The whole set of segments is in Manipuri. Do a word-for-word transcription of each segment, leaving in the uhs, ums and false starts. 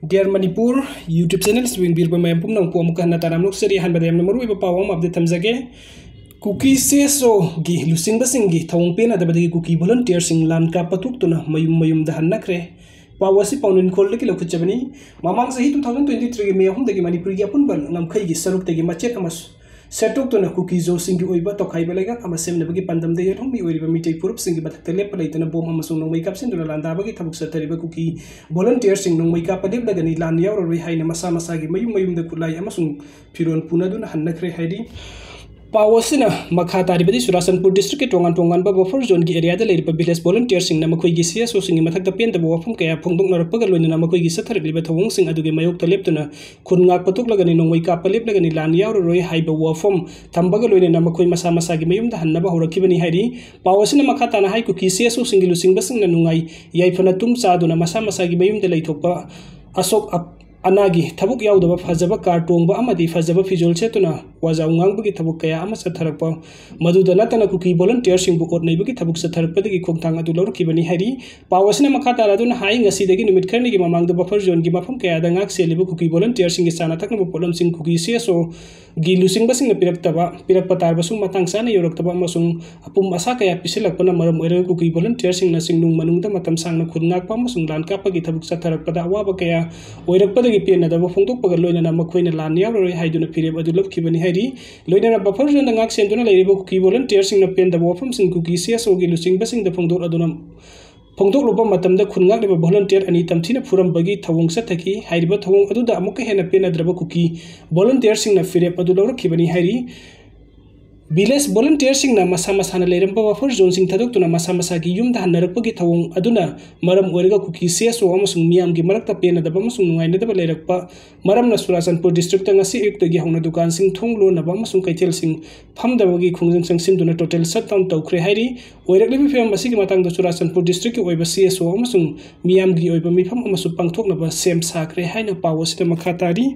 Dear Manipur YouTube channel ꯁꯨ ꯌꯦꯡꯕꯤꯔꯤꯕ ꯃꯌꯥꯝ ꯄꯨꯝꯅꯃꯛꯄꯨ ꯑꯃꯨꯛꯀ ꯍꯟꯅ ꯇꯔꯥꯝꯅ ꯑꯣꯛꯆꯔꯤ꯫ ꯑꯍꯥꯟꯕꯗ ꯌꯥꯝꯅ ꯃꯔꯨꯑꯣꯏꯕ ꯄꯥꯎ ꯑꯃ update ꯊꯝꯖꯒꯦ꯫ ꯀꯨꯀꯤ ꯁꯤ ꯑꯦꯁ ꯑꯣꯒꯤ ꯂꯨꯆꯤꯡꯕꯁꯤꯡꯒꯤ ꯊꯧꯑꯣꯡ ꯄꯦꯟꯅꯗꯕꯗꯒꯤ ꯀꯨꯀꯤ volunteer ꯁꯤꯡ ꯂꯥꯟ ꯀꯥꯞꯄ ꯊꯣꯛꯇꯨꯅ ꯃꯌꯨꯝ ꯃꯌꯨꯝꯗ ꯍꯟꯅꯈ꯭ꯔꯦ꯫ ꯄꯥꯎ ꯑꯁꯤ ꯄꯥꯎꯅꯤꯡꯈꯣꯜꯗꯒꯤ ꯂꯧꯈꯠꯆꯕꯅꯤ꯫ ꯃꯃꯥꯡ ꯆꯍꯤ two thousand twenty three ꯒꯤ May ꯑꯍꯨꯝꯗꯒꯤ ꯃꯅꯤꯄꯨꯔꯒꯤ ꯑꯄꯨꯟꯕ ꯉꯝꯈꯩꯒꯤ ꯁꯔꯨꯛꯇꯒꯤ ꯃꯆꯦꯠ ꯑꯃ ꯁꯦꯠꯇꯣꯛꯇꯨꯅ ꯀꯨꯀꯤ ꯖꯣꯁꯤꯡꯒꯤ ꯑꯣꯏꯕ ꯇꯣꯈꯥꯏꯕ ꯂꯩꯉꯥꯛ ꯑꯃ ꯁꯦꯝꯅꯕꯒꯤ ꯄꯥꯟꯗꯝꯗ ꯌꯦꯜꯍꯧꯃꯤ ꯑꯣꯏꯔꯤꯕ ꯃꯤꯇꯩ ꯐꯨꯔꯨꯞꯁꯤꯡꯒꯤ ꯃꯊꯛꯇ ꯂꯦꯞꯄ ꯂꯩꯇꯅ ꯕꯣꯝ ꯑꯃꯁꯨꯡ ꯅꯣꯡꯃꯩ ꯀꯥꯞꯁꯤꯟꯗꯨꯅ ꯂꯥꯟꯗꯥꯕꯒꯤ ꯊꯕꯛ ꯆꯠꯊꯔꯤꯕ ꯀꯨꯀꯤ volunteer ꯁꯤꯡ ꯅꯣꯡꯃꯩ ꯀꯥꯞꯄ ꯂꯦꯞꯂꯒꯅꯤ, ꯂꯥꯟ ꯌꯥꯎꯔꯔꯣꯏ ꯍꯥꯏꯅ ꯃꯁꯥ ꯃꯁꯥꯒꯤ ꯃꯌꯨꯝ ꯃꯌꯨꯝꯗ ꯈꯨꯠꯂꯥꯏ ꯑꯃꯁꯨꯡ ꯐꯤꯔꯣꯜ ꯄꯨꯅꯗꯨꯅ ꯍꯟꯅꯈ꯭ꯔꯦ ꯍꯥꯏꯔꯤ꯫ ꯄꯥꯎ ꯑꯁꯤꯅ ꯃꯈꯥ ꯇꯥꯔꯤꯕꯗꯤ ꯆꯨꯔꯥꯆꯥꯟꯄꯨꯔ district ꯀꯤ ꯇꯣꯉꯥꯟ ꯇꯣꯉꯥꯟꯕ buffer zone ꯒꯤ area ꯗ ꯂꯩꯔꯤꯕ village volunteer ꯁꯤꯡꯅ ꯃꯈꯣꯏꯒꯤ ꯁꯤ ꯑꯦꯁ ꯑꯣ ꯁꯤꯡꯒꯤ ꯃꯊꯛꯇ ꯄꯦꯟꯗꯕ ꯋꯥꯐꯝ ꯀꯌꯥ ꯐꯣꯡꯗꯣꯛꯅꯔꯛꯄꯒ ꯂꯣꯏꯅꯅ ꯃꯈꯣꯏꯒꯤ ꯆꯠꯊꯔꯛꯂꯤꯕ ꯊꯧꯑꯣꯡꯁꯤꯡ ꯑꯗꯨꯒꯤ ꯃꯥꯌꯣꯛꯇ ꯂꯦꯞꯇꯨꯅ ꯈꯨꯟ ꯉꯥꯛꯄ ꯊꯣꯛꯂꯒꯅꯤ, ꯅꯣꯡꯃꯩ ꯀꯥꯞꯄ ꯂꯦꯞꯂꯒꯅꯤ, ꯂꯥꯟ ꯌꯥꯎꯔꯔꯣꯏ ꯍꯥꯏꯕ ꯋꯥꯐꯝ ꯊꯝꯕꯒ ꯂꯣꯏꯅꯅ ꯃꯈꯣꯏ ꯃꯁꯥ ꯃꯁꯥꯒꯤ ꯃꯌꯨꯝꯗ ꯍꯟꯅꯕ ꯍꯧꯔꯛꯈꯤꯕꯅꯤ ꯍꯥꯏꯔꯤ꯫ ꯄꯥꯎ ꯑꯁꯤꯅ ꯃꯈꯥ ꯇꯥꯅ ꯍꯥꯏ, ꯀꯨꯀꯤ ꯁꯤ ꯑꯦꯁ ꯑꯣ ꯁꯤꯡꯒꯤ ꯂꯨꯆꯤꯡꯕꯁꯤꯡꯅ ꯅꯨꯡꯉꯥꯏ ꯌꯥꯏꯐꯅ ꯇꯨꯝ ꯆꯥꯗꯨꯅ ꯃꯁꯥ ꯃꯁꯥꯒꯤ ꯃꯌꯨꯝꯗ ꯂꯩꯊꯣꯛꯄ ꯑꯁꯣꯛ ꯑꯞ-, ꯑꯅꯥꯒꯤ ꯊꯕꯛ ꯌꯥꯎꯗꯕ ꯐꯖꯕ car ꯇꯣꯡꯕ ꯑꯃꯗꯤ ꯐꯖꯕ ꯐꯤꯖꯣꯜ ꯁꯦꯠꯇꯨꯅ ꯋꯥꯖꯥꯎ ꯉꯥꯡꯕꯒꯤ ꯊꯕꯛ ꯀꯌꯥ ꯑꯃ ꯆꯠꯊꯔꯛꯄ, ꯃꯗꯨꯗ ꯅꯠꯇꯅ ꯀꯨꯀꯤ volunteer ꯁꯤꯡꯕꯨ ꯑꯣꯠ ꯅꯩꯕꯒꯤ ꯊꯕꯛ ꯆꯠꯊꯔꯛꯄꯗꯒꯤ ꯈꯣꯡꯊꯥꯡ ꯑꯗꯨ ꯂꯧꯔꯛꯈꯤꯕꯅꯤ ꯍꯥꯏꯔꯤ꯫ ꯄꯥꯎ ꯑꯁꯤꯅ ꯃꯈꯥ ꯇꯥꯔꯗꯨꯅ ꯍꯥꯏ, ꯉꯁꯤꯗꯒꯤ ꯅꯨꯃꯤꯠ ꯈꯔꯅꯤꯒꯤ ꯃꯃꯥꯡꯗ buffer zone ꯒꯤ ꯃꯐꯝ ꯀꯌꯥꯗ ꯉꯥꯛ ꯁꯦꯜꯂꯤꯕ ꯀꯨꯀꯤ volunteer ꯁꯤꯡꯒꯤ ꯆꯥꯅ ꯊꯛꯅꯕ ꯄꯣꯠꯂꯝꯁꯤꯡ ꯀꯨꯀꯤ ꯁꯤ ꯑꯦꯁ ꯑꯣ ꯒꯤ ꯂꯨꯆꯤꯡꯕꯁꯤꯡꯅ ꯄꯤꯔꯛꯇꯕ, ꯄꯤꯔꯛꯄ ꯇꯥꯔꯕꯁꯨ ꯃꯇꯥꯡ ꯆꯥꯅ ꯌꯧꯔꯛꯇꯕ ꯑꯃꯁꯨꯡ ꯑꯄꯨꯝ ꯑꯁꯥ ꯀꯌꯥ ꯄꯤꯁꯤꯜꯂꯛꯄꯅ ꯃꯔꯝ ꯑꯣꯏꯔꯒ ꯀꯨꯀꯤ volunteer ꯁꯤꯡꯅ ꯆꯤꯡꯅꯨꯡ ꯃꯅꯨꯡꯗ ꯃꯇꯝ ꯁꯥꯡꯅ ꯈꯨꯟ ꯉꯥꯛꯄ ꯑꯃꯁꯨꯡ ꯂꯥꯟ ꯀꯥꯞꯄꯒꯤ ꯊꯕꯛ ꯆꯠꯊꯔꯛꯄꯗ ꯑꯋꯥꯕ ꯀꯌꯥ ꯑꯣꯏꯔꯛꯄꯗꯒꯤ ꯄꯦꯟꯅꯗꯕ ꯐꯣꯡꯗꯣꯛꯄꯒ ꯂꯣꯏꯅꯅ ꯃꯈꯣꯏꯅ ꯂꯥꯟ ꯌꯥꯎꯔꯔꯣꯏ ꯍꯥꯏꯗꯨꯅ ꯐꯤꯔꯦꯞ ꯑꯗꯨ ꯂꯧꯈꯤꯕꯅꯤ ꯍꯥꯏꯔꯤ꯫ ꯂꯣꯏꯅꯅ buffer zone ꯗ ꯉꯥꯛ ꯁꯦꯟꯗꯨꯅ ꯂꯩꯔꯤꯕ ꯀꯨꯀꯤ volunteer ꯁꯤꯡꯅ ꯄꯦꯟꯗꯕ ꯋꯥꯐꯝꯁꯤꯡ ꯀꯨꯀꯤ ꯁꯤ ꯑꯦꯁ ꯑꯣ ꯒꯤ ꯂꯨꯆꯤꯡꯕꯁꯤꯡꯗ ꯐꯣꯡꯗꯣꯛꯂꯗꯨꯅ, ꯐꯣꯡꯗꯣꯛꯂꯨꯕ ꯃꯇꯝꯗ ꯈꯨꯟ ꯉꯥꯛꯂꯤꯕ volunteer ꯑꯅꯤ ꯇꯝꯊꯤꯅ ꯐꯨꯔꯝꯕꯒꯤ ꯊꯧꯑꯣꯡ ꯆꯠꯊꯈꯤ꯫ ꯍꯥꯏꯔꯤꯕ ꯊꯧꯑꯣꯡ ꯑꯗꯨꯗ ꯑꯃꯨꯛꯀ ꯍꯦꯟꯅ ꯄꯦꯟꯅꯗ꯭ꯔꯕ ꯀꯨꯀꯤ volunteer ꯁꯤꯡꯅ ꯐꯤꯔꯦꯞ ꯑꯗꯨ ꯂꯧꯔꯛꯈꯤꯕꯅꯤ ꯍꯥꯏꯔꯤ꯫ Village volunteer ꯁꯤꯡꯅ ꯃꯁꯥ ꯃꯁꯥꯅ ꯂꯩꯔꯝꯕ buffer zone ꯁꯤꯡ ꯊꯥꯗꯣꯛꯇꯨꯅ ꯃꯁꯥ ꯃꯁꯥꯒꯤ ꯌꯨꯝꯗ ꯍꯟꯅꯔꯛꯄꯒꯤ ꯊꯧꯑꯣꯡ ꯑꯗꯨꯅ ꯃꯔꯝ ꯑꯣꯏꯔꯒ ꯀꯨꯀꯤ ꯁꯤ ꯑꯦꯁ ꯑꯣ ꯑꯃꯁꯨꯡ ꯃꯤꯌꯥꯝꯒꯤ ꯃꯔꯛꯇ ꯄꯦꯟꯅꯗꯕ ꯑꯃꯁꯨꯡ ꯅꯨꯡꯉꯥꯏꯅꯗꯕ ꯂꯩꯔꯛꯄ ꯃꯔꯝꯅ ꯆꯨꯔꯥꯆꯥꯟꯄꯨꯔ district ꯇ ꯉꯁꯤ ꯑꯌꯨꯛꯇꯒꯤ ꯍꯧꯅ ꯗꯨꯀꯥꯟꯁꯤꯡ ꯊꯣꯡ ꯂꯣꯟꯅꯕ ꯑꯃꯁꯨꯡ ꯀꯩꯊꯦꯜꯁꯤꯡ ꯐꯝꯗꯕꯒꯤ ꯈꯣꯡꯖꯪ ꯆꯪꯁꯤꯟꯗꯨꯅ total shutdown ꯇꯧꯈ꯭ꯔꯦ ꯍꯥꯏꯔꯤ꯫ ꯑꯣꯏꯔꯛꯂꯤꯕ ꯐꯤꯕꯝ ꯑꯁꯤꯒꯤ ꯃꯇꯥꯡꯗ ꯆꯨꯔꯥꯆꯥꯟꯄꯨꯔ district ꯀꯤ ꯑꯣꯏꯕ ꯁꯤ ꯑꯦꯁ ꯑꯣ ꯑꯃꯁꯨꯡ ꯃꯤꯌꯥꯝꯒꯤ ꯑꯣꯏꯕ ꯃꯤꯐꯝ ꯑꯃꯁꯨ ꯄꯥꯡꯊꯣꯛꯅꯕ ꯁꯦꯝ ꯁꯥꯈ꯭ꯔꯦ ꯍꯥꯏꯅ ꯄꯥꯎ ꯑꯁꯤꯗ ꯃꯈꯥ ꯇꯥꯔꯤ꯫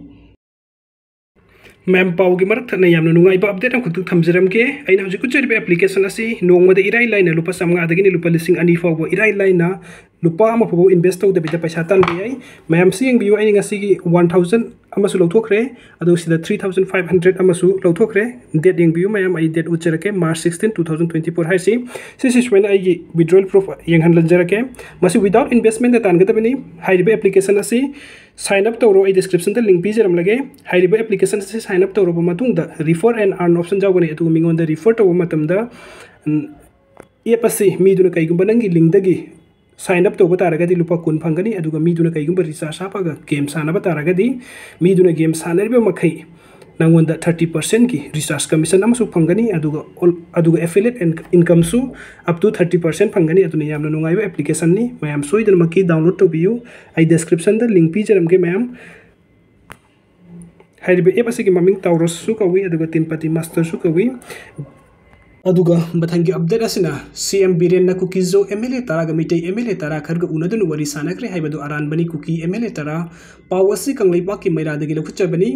ꯃꯌꯥꯝ, ꯄꯥꯎꯒꯤ ꯃꯔꯛ ꯊꯠꯅ ꯌꯥꯝꯅ ꯅꯨꯡꯉꯥꯏꯕ ꯑꯞꯗꯦꯠ ꯑꯃꯈꯛꯇ ꯊꯝꯖꯔꯝꯒꯦ꯫ ꯑꯩꯅ ꯍꯧꯖꯤꯛ ꯎꯠꯆꯔꯤꯕ ꯑꯦꯄ꯭ꯂꯤꯀꯦꯁꯟ ꯑꯁꯤ ꯅꯣꯡꯃꯗ ꯏꯔꯥꯏ ꯂꯥꯏꯅ ꯂꯨꯄꯥ ꯆꯥꯝꯃꯉꯥꯗꯒꯤꯅ ꯂꯨꯄꯥ ꯂꯤꯁꯤꯡ ꯑꯅꯤ ꯐꯥꯎꯕ ꯏꯔꯥꯏ ꯂꯥꯏꯅ ꯂꯨꯄꯥ ꯑꯃ ꯐꯥꯎꯕ ꯏꯟꯚꯦꯁ ꯇꯧꯗꯕꯤꯗ ꯄꯩꯁꯥ ꯇꯥꯟꯕ ꯌꯥꯏ꯫ ꯃꯌꯥꯝꯁꯤ ꯌꯦꯡꯕꯤꯌꯨ, ꯑꯩ ꯉꯁꯤꯒꯤ ꯋꯥꯟ ꯊꯥꯎꯖꯟ ꯑꯃꯁꯨ ꯂꯧꯊꯣꯛꯈ꯭ꯔꯦ, ꯑꯗꯨꯒ ꯁꯤꯗ ꯊ꯭ꯔꯤ ꯊꯥꯎꯖꯟ ꯐꯥꯏꯚ ꯍꯟꯗ꯭ꯔꯦꯠ ꯑꯃꯁꯨ ꯂꯧꯊꯣꯛꯈ꯭ꯔꯦ꯫ ꯗꯦꯠ ꯌꯦꯡꯕꯤꯌꯨ ꯃꯌꯥꯝ, ꯑꯩ ꯗꯦꯠ ꯎꯠꯆꯔꯛꯀꯦ, March sixteen, two thousand twenty four ꯍꯥꯏꯁꯤ꯫ ꯁꯤꯁꯤ ꯁꯨꯃꯥꯏꯅ ꯑꯩꯒꯤ ꯋꯤꯗ꯭ꯔꯣꯋꯦꯜ ꯄ꯭ꯔꯨꯐ ꯌꯦꯡꯍꯟꯖꯔꯛꯀꯦ꯫ ꯃꯁꯤ ꯋꯤꯗꯥꯎꯠ ꯏꯟꯚꯦꯁꯃꯦꯟꯗ ꯇꯥꯟꯒꯗꯕꯅꯤ꯫ ꯍꯥꯏꯔꯤꯕ ꯑꯦꯄ꯭ꯂꯤꯀꯦꯁꯟ ꯑꯁꯤ ꯁꯥꯏꯟ ꯑꯞ ꯇꯧꯔꯣ, ꯑꯩ ꯗꯤꯁꯀ꯭ꯔꯤꯞꯁꯟꯗ ꯂꯤꯡ ꯄꯤꯖꯔꯝꯂꯒꯦ꯫ ꯍꯥꯏꯔꯤꯕ ꯑꯦꯄ꯭ꯂꯤꯀꯦꯁꯟ ꯑꯁꯤ ꯁꯥꯏꯟ ꯑꯞ ꯇꯧꯔꯕ ꯃꯇꯨꯡꯗ ꯔꯤꯐꯔ ꯑꯦꯟ ꯑꯥꯔꯟ ꯑꯣꯞꯁꯟ ꯌꯥꯎꯒꯅꯤ꯫ ꯑꯗꯨꯒ ꯃꯤꯉꯣꯟꯗ ꯔꯤꯐꯔ ꯇꯧꯕ ꯃꯇꯝꯗ, ꯎꯝ, ꯑꯦꯞ ꯑꯁꯤ ꯃꯤꯗꯨꯅ ꯀꯩꯒꯨꯝꯕ ꯅꯪꯒꯤ ꯂꯤꯡꯗꯒꯤ ꯁꯥꯏꯟ ꯑꯞ ꯇꯧꯕ ꯇꯥꯔꯒꯗꯤ ꯂꯨꯄꯥ ꯀꯨꯟ ꯐꯪꯒꯅꯤ, ꯑꯗꯨꯒ ꯃꯤꯗꯨꯅ ꯀꯩꯒꯨꯝꯕ ꯔꯤꯆꯥꯔꯖ ꯍꯥꯞꯄꯒ ꯒꯦꯝ ꯁꯥꯟꯅꯕ ꯇꯥꯔꯒꯗꯤ ꯃꯤꯗꯨꯅ ꯒꯦꯝ ꯁꯥꯟꯅꯔꯤꯕ ꯃꯈꯩ ꯅꯪꯉꯣꯟꯗ ꯊꯥꯔꯇꯤ ꯄꯥꯔꯁꯦꯟꯒꯤ ꯔꯤꯆꯥꯔꯖ ꯀꯃꯤꯁꯟ ꯑꯃꯁꯨ ꯐꯪꯒꯅꯤ꯫ ꯑꯗꯨꯒ ꯑꯣꯜ-, ꯑꯗꯨꯒ ꯑꯦꯐꯤꯂꯦꯠ ꯏꯟꯀꯝꯁꯨ ꯑꯞ ꯇꯨ ꯊꯥꯔꯇꯤ ꯄꯥꯔꯁꯦꯟ ꯐꯪꯒꯅꯤ꯫ ꯑꯗꯨꯅ ꯌꯥꯝꯅ ꯅꯨꯡꯉꯥꯏꯕ ꯑꯦꯄ꯭ꯂꯤꯀꯦꯁꯟꯅꯤ꯫ ꯃꯌꯥꯝ ꯁꯣꯏꯗꯅꯃꯛꯀꯤ ꯗꯥꯎꯟꯂꯣꯗ ꯇꯧꯕꯤꯌꯨ꯫ ꯑꯩ ꯗꯤꯁꯀ꯭ꯔꯤꯞꯁꯟꯗ ꯂꯤꯡ ꯄꯤꯖꯔꯝꯒꯦ ꯃꯌꯥꯝ꯫ ꯍꯥꯏꯔꯤꯕ ꯑꯦꯞ ꯑꯁꯤꯒꯤ ꯃꯃꯤꯡ ꯇꯥꯎꯔꯁꯁꯨ ꯀꯧꯏ, ꯑꯗꯨꯒ ꯇꯤꯟꯄꯇꯤ ꯃꯥꯁꯇꯔꯁꯨ ꯀꯧꯏ꯫ ꯑꯗꯨꯒ ꯃꯊꯪꯒꯤ ꯑꯞꯗꯦꯠ ꯑꯁꯤꯅ ꯁꯤ ꯑꯦꯝ ꯕꯤꯔꯦꯟꯅ ꯀꯨꯀꯤꯖꯣ ꯑꯦꯝ ꯑꯦꯜ ꯑꯦ ꯇꯔꯥꯒ ꯃꯤꯇꯩ ꯑꯦꯝ ꯑꯦꯜ ꯑꯦ ꯇꯔꯥ ꯈꯔꯒ ꯎꯅꯗꯨꯅ ꯋꯥꯔꯤ ꯁꯥꯟꯅꯈ꯭ꯔꯦ ꯍꯥꯏꯕꯗꯨ ꯑꯔꯥꯟꯕꯅꯤ꯫ ꯀꯨꯀꯤ ꯑꯦꯝ ꯑꯦꯜ ꯑꯦ ꯇꯔꯥ꯫ ꯄꯥꯎ ꯑꯁꯤ ꯀꯪꯂꯩꯄꯥꯛꯀꯤ ꯃꯩꯔꯥꯗꯒꯤ ꯂꯧꯈꯠꯆꯕꯅꯤ꯫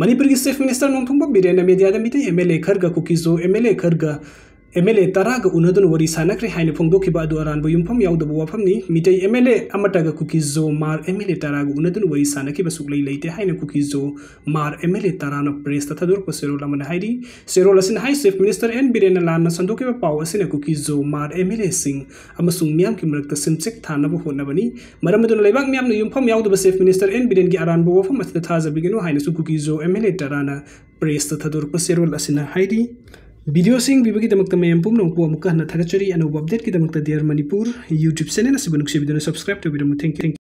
ꯃꯅꯤꯄꯨꯔꯒꯤ ꯆꯤꯐ ꯃꯤꯅꯤꯁꯇꯔ ꯅꯣꯡꯊꯣꯝꯕꯝ ꯕꯤꯔꯦꯟꯅ ꯃꯦꯗꯤꯌꯥꯗ ꯃꯤꯇꯩ ꯑꯦꯝ ꯑꯦꯜ ꯑꯦ ꯈꯔꯒ ꯀꯨꯀꯤꯖꯣ ꯑꯦꯝ ꯑꯦꯜ ꯑꯦ ꯈꯔꯒ ꯑꯦꯝ ꯑꯦꯜ ꯑꯦ ꯇꯔꯥꯒ ꯎꯅꯗꯨꯅ ꯋꯥꯔꯤ ꯁꯥꯟꯅꯈ꯭ꯔꯦ ꯍꯥꯏꯅ ꯐꯣꯡꯗꯣꯛꯈꯤꯕ ꯑꯗꯨ ꯑꯔꯥꯟꯕ ꯌꯨꯝꯐꯝ ꯌꯥꯎꯗꯕ ꯋꯥꯐꯝꯅꯤ꯫ ꯃꯤꯇꯩ ꯑꯦꯝ ꯑꯦꯜ ꯑꯦ ꯑꯃꯠꯇꯒ ꯀꯨꯀꯤꯖꯣ ꯃꯥꯔ ꯑꯦꯝ ꯑꯦꯜ ꯑꯦ ꯇꯔꯥꯒ ꯎꯅꯗꯨꯅ ꯋꯥꯔꯤ ꯁꯥꯟꯅꯈꯤꯕ ꯁꯨꯛꯂꯩ ꯂꯩꯇꯦ ꯍꯥꯏꯅ ꯀꯨꯀꯤꯖꯣ ꯃꯥꯔ ꯑꯦꯝ ꯑꯦꯜ ꯑꯦ ꯇꯔꯥꯅ ꯄ꯭ꯔꯦꯁꯇ ꯊꯥꯗꯣꯔꯛꯄ ꯆꯦꯔꯣꯜ ꯑꯃꯅ ꯍꯥꯏꯔꯤ꯫ ꯆꯦꯔꯣꯜ ꯑꯁꯤꯅ ꯍꯥꯏ, ꯆꯤꯐ ꯃꯤꯅꯤꯁꯇꯔ ꯑꯦꯟ ꯕꯤꯔꯦꯟꯅ ꯂꯥꯟꯅ ꯁꯟꯗꯣꯛꯈꯤꯕ ꯄꯥꯎ ꯑꯁꯤꯅ ꯀꯨꯀꯤꯖꯣ ꯃꯥꯔ ꯑꯦꯝ ꯑꯦꯜ ꯑꯦꯁꯤꯡ ꯑꯃꯁꯨꯡ ꯃꯤꯌꯥꯝꯒꯤ ꯃꯔꯛꯇ ꯁꯤꯝꯆꯦꯛ ꯊꯥꯅꯕ ꯍꯣꯠꯅꯕꯅꯤ꯫ ꯃꯔꯝ ꯑꯗꯨꯅ ꯂꯩꯕꯥꯛ ꯃꯤꯌꯥꯝꯅ ꯌꯨꯝꯐꯝ ꯌꯥꯎꯗꯕ ꯆꯤꯐ ꯃꯤꯅꯤꯁꯇꯔ ꯑꯦꯟ ꯕꯤꯔꯦꯟꯒꯤ ꯑꯔꯥꯟꯕ ꯋꯥꯐꯝ ꯑꯁꯤꯗ ꯊꯥꯖꯕꯤꯒꯅꯨ ꯍꯥꯏꯅꯁꯨ ꯀꯨꯀꯤꯖꯣ ꯑꯦꯝ ꯑꯦꯜ ꯑꯦ ꯇꯔꯥꯅ ꯄ꯭ꯔꯦꯁꯇ ꯊꯥꯗꯣꯔꯛꯄ ꯆꯦꯔꯣꯜ ꯑꯁꯤꯅ ꯍꯥꯏꯔꯤ꯫ ꯚꯤꯗꯤꯑꯣꯁꯤ ꯌꯦꯡꯕꯤꯕꯒꯤꯗꯃꯛꯇ ꯃꯌꯥꯝ ꯄꯨꯝꯅꯃꯛꯄꯨ ꯑꯃꯨꯛꯀ ꯍꯟꯅ ꯊꯥꯒꯠꯆꯔꯤ꯫ ꯑꯅꯧꯕ ꯑꯞꯗꯦꯠꯀꯤꯗꯃꯛꯇ ꯗꯤꯌꯔ ꯃꯅꯤꯄꯨꯔ YouTube ꯆꯦꯅꯦꯜ ꯑꯁꯤꯕꯨ ꯅꯨꯡꯁꯤꯕꯤꯗꯨꯅ subscribe ꯇꯧꯕꯤꯔꯝꯃꯨ꯫ Thank you, thank you꯫